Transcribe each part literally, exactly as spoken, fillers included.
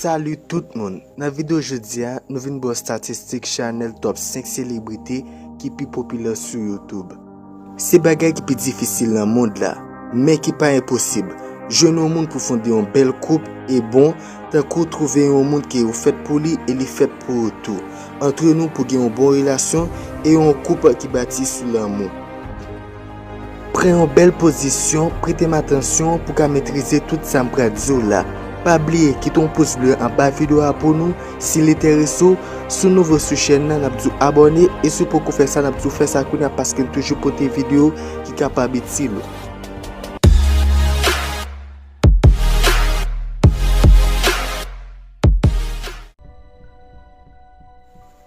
Salut tout moun! Nan videyo jodi a, nou vin ba w statistik chanèl top senk selebrite ki pi popilè sou YouTube. Se bagay ki pi difisil nan mond la, men ki pa enposib. Jwenn yon moun pou fonde yon bèl koup e bon, tankou twouve yon moun ke ou fèt pou li e li fèt pou ou tou. Antre nou pou gen yon bon relasyon e yon koup ki bati sou lanmou. Pran yon bèl pozisyon, prete m atansyon pou ka metrize tout sa m pral di w la. Pa bliye kite yon pous ble anba videyo a pou nou si l enterese w. Si w nouvo sou chèn nan, n ap di w abòne, e si w poko fè sa, n ap di w fè sa kounye a paske n toujou pote videyo ki kapab itil ou.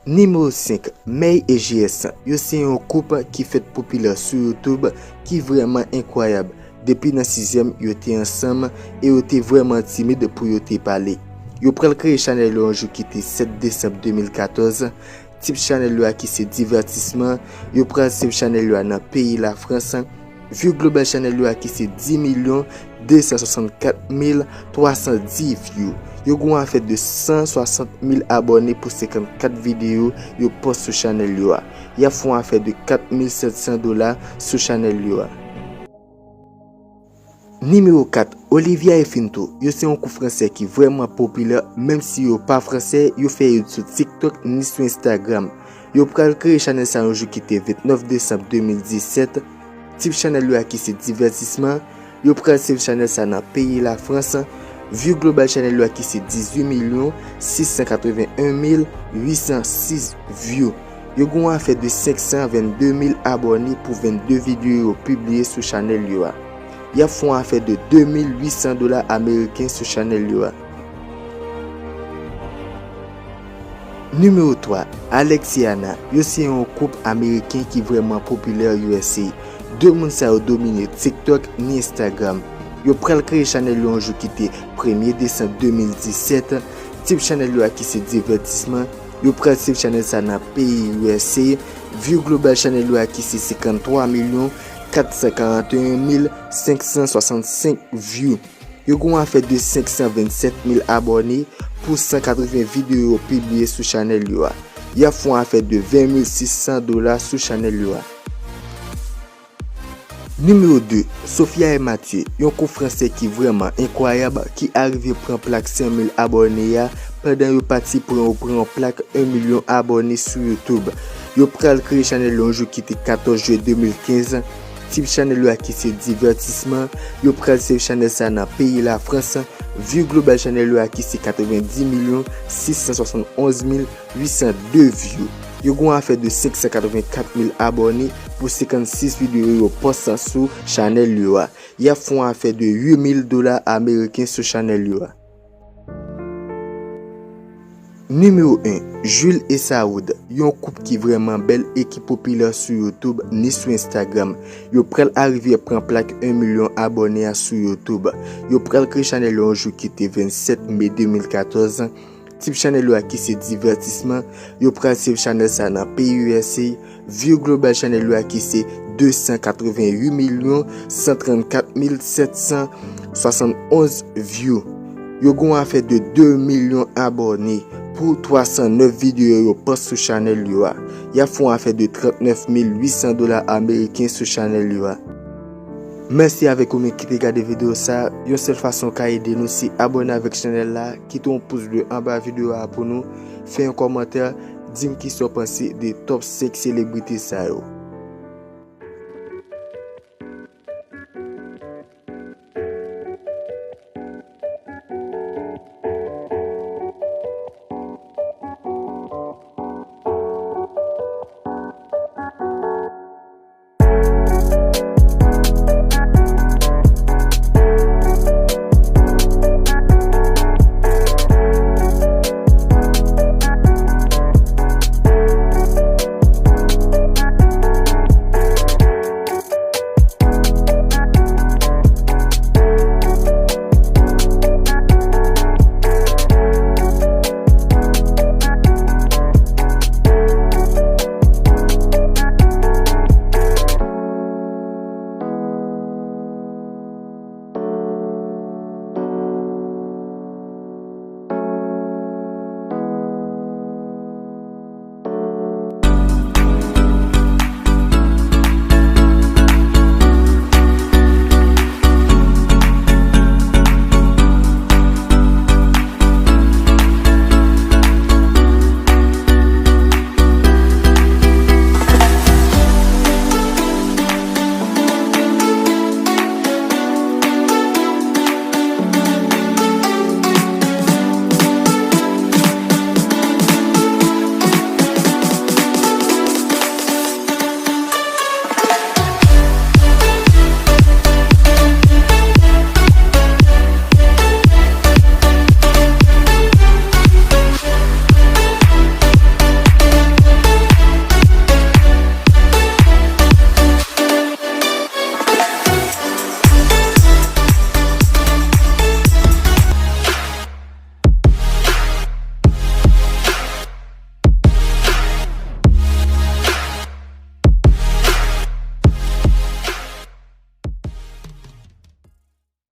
Nimewo senk, Mey e J S. Yo se yon koup ki fèt popilè sou YouTube ki vrèman enkwayab. Depi nan sizyèm, yo te ansanm e yo te vrèman timid pou yo te pale. Yo pral kreye chanèl yo yon jou ki te sèt desanm de mil katòz. Tip chanèl yo a ki se divètisman. Yo pral swiv chanèl yo a nan peyi Lafrans. View global chanèl yo a ki se dis milyon de san swasannkat mil twa san dis view. Yo gen yon afè de san swasant mil abòne pou senkannkat videyo yo post sou chanèl yo a. Y ap fè yon afè de kat mil sèt san dola sou chanèl yo a. Nimewo kat, Olivia e Finto. Yo se yon koup fransè ki vrèman popilè, menm si yo pa fransè, yo fè yo sou TikTok ni sou Instagram. Yo pral kreye chanèl sa yon jou ki te vennèf desanm de mil disèt. Tip chanèl yo a ki se divètisman. Yo pral swiv chanèl sa nan peyi Lafrans. View global chanèl yo a ki se dizuit milyon sis san katreven en mil uit san sis view. Yo gen yon afè de senk san vennde mil abòne pou vennde videyo yo pibliye sou chanèl yo a. Y ap fè yon afè de de mil uit san dola ameriken sou chanèl yo a. Nimewo twa, Alex e Ana. Yo se yon koup ameriken ki vrèman popilè U S A. De moun sa yo domine TikTok ni Instagram. Yo pral kreye chanèl yo yon jou ki te premye desanm de mil disèt. Tip chanèl yo a ki se divètisman. Yo pral swiv chanèl sa nan peyi U S A. View global chanèl yo a ki se senkanntwa milyon kat san karanteyen mil senk san swasannsenk view. Yo gen yon afè de senk san vennsèt mil abòne pou san katreven videyo yo pibliye sou chanèl yo a. Y ap fè yon afè de ven mil sis san dola sou chanèl yo a. Nimewo de, Sophia e Mathieu, yon koup fransè ki vrèman enkwayab, ki arive pran plak san mil abòne a, pandan yo pati pran, yo pran yon plak en milyon abòne sou YouTube. Yo pral kreye chanèl yo yon jou ki te katòz jiyè de mil kenz. Tip chanèl yo a ki se divètisman. Yo pral swiv chanèl sa nan peyi Lafrans. View global chanèl yo a ki se katrevendis milyon sis san swasannonz mil uit san de view. Yo gen yon afè de senk san katrevenkat mil abòne pou senkannsis videyo yo post sou chanèl yo a. Y ap fè yon afè de uit mil dola ameriken sou chanèl yo a. Nimewo en, Jules e Saoud, yon koup ki vrèman bèl e ki popilè sou YouTube ni sou Instagram. Yo pral arive pran plak en milyon abòne a sou YouTube. Yo pral kreye chanèl yo yon jou ki te vennsèt me de mil katòz. Tip chanèl yo a ki se divètisman. Yo pral swiv chanèl sa nan peyi U S A. View global chanèl yo a ki se de san katreven uit milyon san trannkat mil sèt san swasannonz view. Yo gen yon afè de de milyon abòne pou twa san nèf videyo yo post sou chanèl yo a. Y ap fè yon afè de trannèf mil uit san dola ameriken sou chanèl yo a. Mèsi avèk ou menm ki te gade videyo sa. Yon sèl fason w ka ede nou se abòne avèk chanèl la, kite yon pous ble anba videyo a pou nou, fè yon kòmantè, di m kisa w panse de top senk selebrite sa yo.